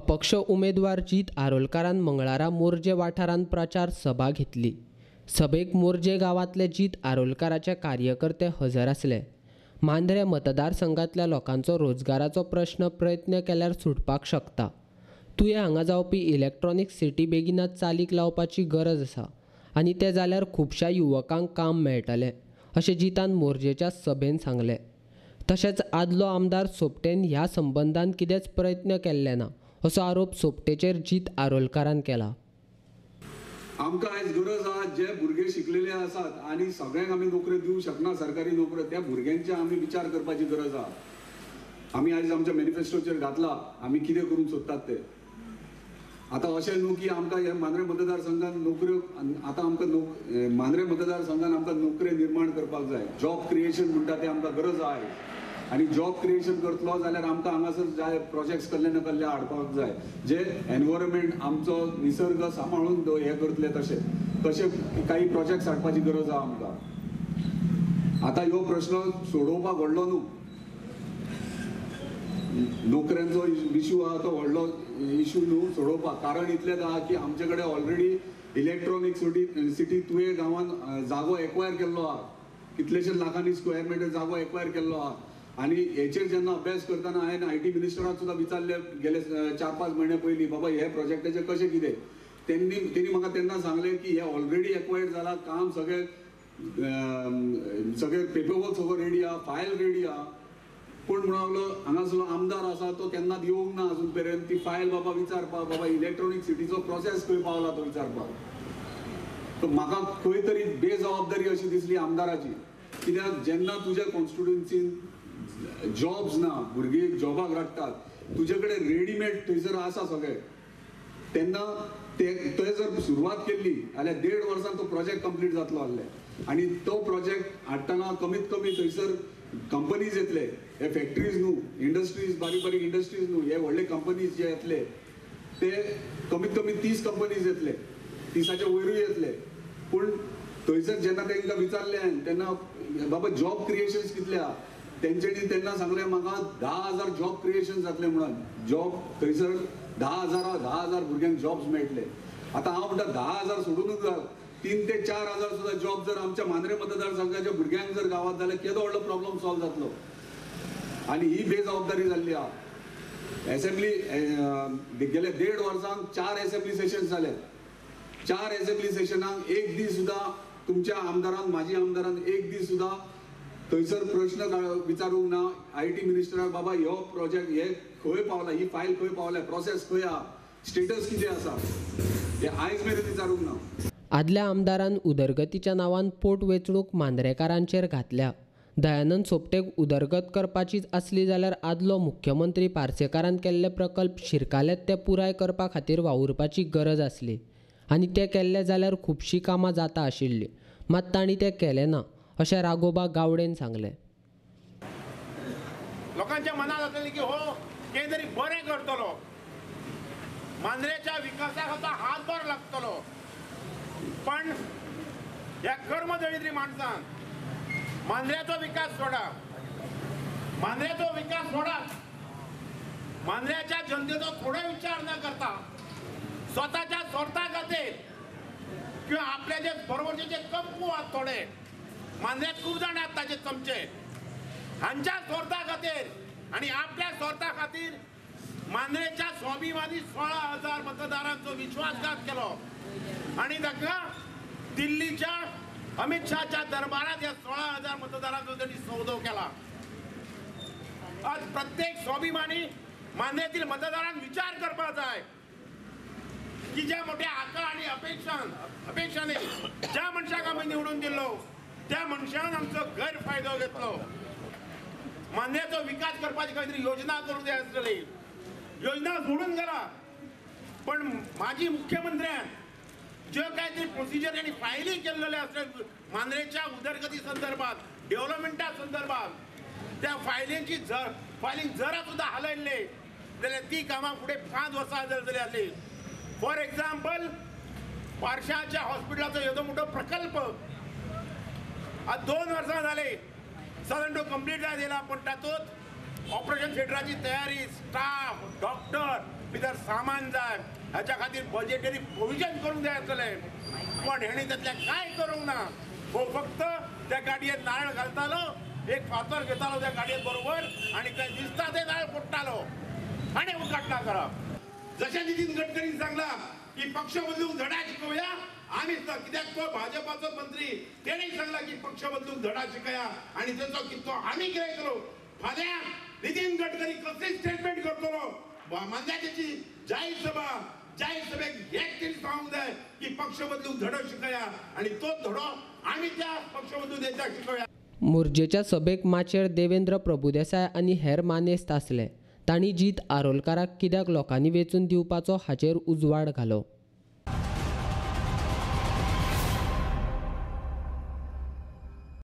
अपक्ष उमेदवार जीत आरोलकारान मंगळारा मोरजे वाठारांत प्रचार सभा घेतली. सभेक मोरजे गांवांतले जीत आरोलकाराचे कार्यकर्ते हजर आसले. मांद्रे मतदारसंघांतल्या लोकांचो रोजगाराचो प्रश्न प्रयत्न केल्यार सुटपाक शकता. तुयें हांगा जावपी इलेक्ट्रॉनिक सिटी बेगिनात चालीक लावपाची गरज आसा आनी तें जाल्यार खुबश्या युवकांक काम मेळटलें अशें जितान मोरजेच्या सभेन सांगलें. तशेंच आदलो आमदार सोपटेन ह्या संबंदान कितेंच प्रयत्न केल्ले ना असो आरोप सोपटेचेर जीत आरोलकारान केला. आमकां आयज गरज आहा जे भुरगे शिकलेले आसात आनी सगळ्यांक आमी नोकऱ्यो दिवंक शकना सरकारी नोकऱ्यो, त्या भुरग्यांचे आमी विचार करपाची गरज आहा. आमी आयज आमच्या मॅनिफेस्टोचेर घातला आमी कितें करूंक सोदतात ते. आतां अशें न्हू की आमकां ह्या मांद्रे मतदारसंघान नोकऱ्यो, आतां आमकां मांद्रे मतदारसंघान आमकां नोकऱ्यो निर्माण करपाक जाय. जॉब क्रिएशन म्हणटा तें आमकां गरज आहा आनी जॉब क्रिएशन करतलो जाल्यार आमकां हांगासर जाय प्रोजेक्ट्स कसले ना कसले हाडपाक जाय जे एनवायरमेंट आमचो निसर्ग सांबाळून हें करतले तशें तशें काही प्रोजेक्ट्स हाडपाची गरज आहा आमकां. आतां ह्यो प्रश्न सोडोवपाक व्हडलो न्हू, नोकऱ्यांचो इशू आहा तो व्हडलो इशू न्हू सोडोवपाक. कारण इतलेंच आहा की आमचे कडेन ऑलरेडी इलेक्ट्रॉनिक सिटी तुये गांवान जागो एक्वायर केल्लो आहा, कितलेशे लाखांनी स्क्वेअर मिटर जागो एक्वायर केल्लो आहा. आनी हेचेर जेन्ना अभ्यास करतना हांवें I T मिनिस्टराक सुद्दां विचारले गेले 4-5 म्हयने पयलीं, बाबा हे प्रोजेक्टाचें कशें कितें. तेणी म्हाका तेन्ना सांगलें की हे ऑलरेडी एक्वायर्ड जाला, काम सगळें सगळें पेपरवर्क सगळो रेडी आहा, फायल रेडी आहा. पूण म्हणून लागलो हांगासरलो आमदार आसा तो केन्नाच येवंक ना अजून पर्यंत ती फायल बाबा विचारपाक, बाबा इलेक्ट्रॉनीक सिटीचो प्रोसेस खंय पावला तो विचारपाक. तो म्हाका खंय तरी बेजबाबदारी अशी दिसली आमदाराची. कित्याक जेन्ना तुज्या कॉन्स्टिट्युएन्सीन जॉब्स ना, भुरगीं जॉबाक रडटात, तुजे कडेन रेडीमेड थंयसर आसा सगळें, तेन्ना ते थंय जर सुरवात केल्ली जाल्यार 1.5 वर्सान तो प्रोजेक्ट कंप्लीट जातलो आहले. आनी तो प्रोजेक्ट हाडटना कमीत कमी थंयसर कंपनीज येतले, हे फॅक्टरीज न्हू, इंडस्ट्रीज, बारीक बारीक इंडस्ट्रीज न्हू, हे व्हडले कंपनीज जे येतले ते कमीत कमी 30 कंपनीज येतले, 30च्या वयरूय येतले. पूण थंयसर जेन्ना तांकां विचारलें तेन्ना बाबा जॉब क्रिएशन्स कितले आहा, तेंच्यांनी तेन्ना सांगलें म्हाका 10,000 जॉब क्रिएशन जातलें म्हणून. जॉब थंयसर 10,000 भुरग्यांक जॉब्स मेळटले. आतां हांव म्हणटा 10,000 सोडूनच 3 ते 4,000 सुद्दां जॉब जर आमच्या मांद्रे मतदारसंघाच्या भुरग्यांक जर गावात जाल्यार केदो व्हडलो प्रॉब्लम सॉल्व जातलो. आनी ही बेजबाबदारी जाल्ली आहा. एसेंब्ली गेले 1.5 वर्सांक 4 एसेंब्ली सेशन्स जाले. 4 एसेंब्ली सेशनांक एक दीस सुद्दां तुमच्या आमदारान, म्हाजी आमदारान एक दीस सुद्दां थंयसर प्रश्न विचारूंक ना I T मिनिस्टराक, बाबा ह्यो प्रोजेक्ट हे खंय पावला, ही फायल खंय पावल्या, प्रोसेस खंय आहा, स्टेटस कितें आसा, हे आयज मेरेन विचारूंक ना. आदल्या आमदारान उदरगतीच्या नांवान पोटवेंचणूक मांद्रेकारांचेर घातल्या. दयानंद सोपटेक उदरगत करपाचीच आसली जाल्यार आदलो मुख्यमंत्री पार्सेकारान केल्ले प्रकल्प शिरकाल्यात ते पुराय करपा खातीर वावुरपाची गरज आसली आनी ते केल्ले जाल्यार खुबशीं कामां जाता आशिल्लीं, मात तांणी तें केलें ना अशें राघोबा गावडेन सांगलें. लोकांच्या मनात आसलें की हो कितें तरी बरें करतलो, मांद्रेच्या विकासाक आतां हातभार लागतलो. पण ह्या कर्मदळिद्री माणसान मांद्र्याचो विकास सोडा, मांद्र्याचो विकास सोडा, मांद्र्याच्या जनतेचो थोडो विचार न करता स्वताच्या स्वार्था खातीर किंवा आपल्या जे बरोबरचे जे कंपू आहात थोडे मांद्र्यात खूब जाण आहात ताचे चमचे, हांच्या स्वार्था खातीर आनी आपल्या स्वार्था खातीर मांद्रेच्या स्वाभिमानी 16,000 मतदारांचो विश्वासघात केलो आनी ताका दिल्लीच्या अमित शहाच्या दरबारात ह्या 16,000 मतदारांचो त्यांनी सौदो केला. आज प्रत्येक स्वाभिमानी मांद्रेतील मतदारांनी विचार करपाक जाय की ज्या मोठ्या आका आणि अपेक्षाने ज्या मनशाक आमी निवडून दिल्लो त्या मनशान आमचो गैरफायदो घेतलो. मांद्र्याचो विकास करपाची काहीतरी योजना करूंक जाय आसतली, योजना सोडून गेला. पण माजी मुख्यमंत्र्यान ज्यो काहीतरी प्रोसिजर आनी फायली केल्लेले आसले मांद्रेच्या उदरगती संदर्भात, डेव्हलपमेंटा संदर्भात, त्या फायलींची फायलींग जरा सुद्दां हालयल्ले जाल्यार ती कामां फुडें 5 वर्सां जातली आसली. फॉर एक्झाम्पल, पार्शाच्या हॉस्पिटलाचो येदो मोठो प्रकल्प आज 2 वर्सां जाले सादारण तो कंप्लीट जायत येयला, पूण तातूंत ऑपरेशन थिएटराची तयारी, स्टाफ, डॉक्टर, भितर सामान जाय, हाच्या खातीर बजेटरी प्रोविजन करूंक जाय आसतलें. पण हेणी त्यातलें कांय करूंक ना. हो फक्त त्या गाडयेत नारळ घालतालो, एक फातर घेतालो त्या गाडयेत बरोबर आनी काय दिसता ते नारळ फोडटालो आनी उद्घाटना करप. जशें नितीन गडकरीन सांगला की पक्ष बदलूंक धडा शिकोवया, आमी कित्याक तो भाजपाचो मंत्री तेणें सांगला की पक्ष बदलूंक धडा शिकया आनी तेचो कितो आमी कितें करूं. फाल्यां नितीन गडकरी कसली स्टेटमेंट करतलो मांद्याची जाहीर सभा, जाहीर सभेक एक तरी सांगूंक जाय की पक्ष बदलूंक धडो शिकया आनी तो धडो आमी त्या पक्ष बदलून तेंच्या शिकोवया. मोरजेच्या सभेक माचयेर देवेंद्र प्रभुदेसाय आनी हेर मानेस्त आसले. तांणी जीत आरोलकाराक कित्याक लोकांनी वेंचून दिवपाचो हाचेर उजवाड घालो.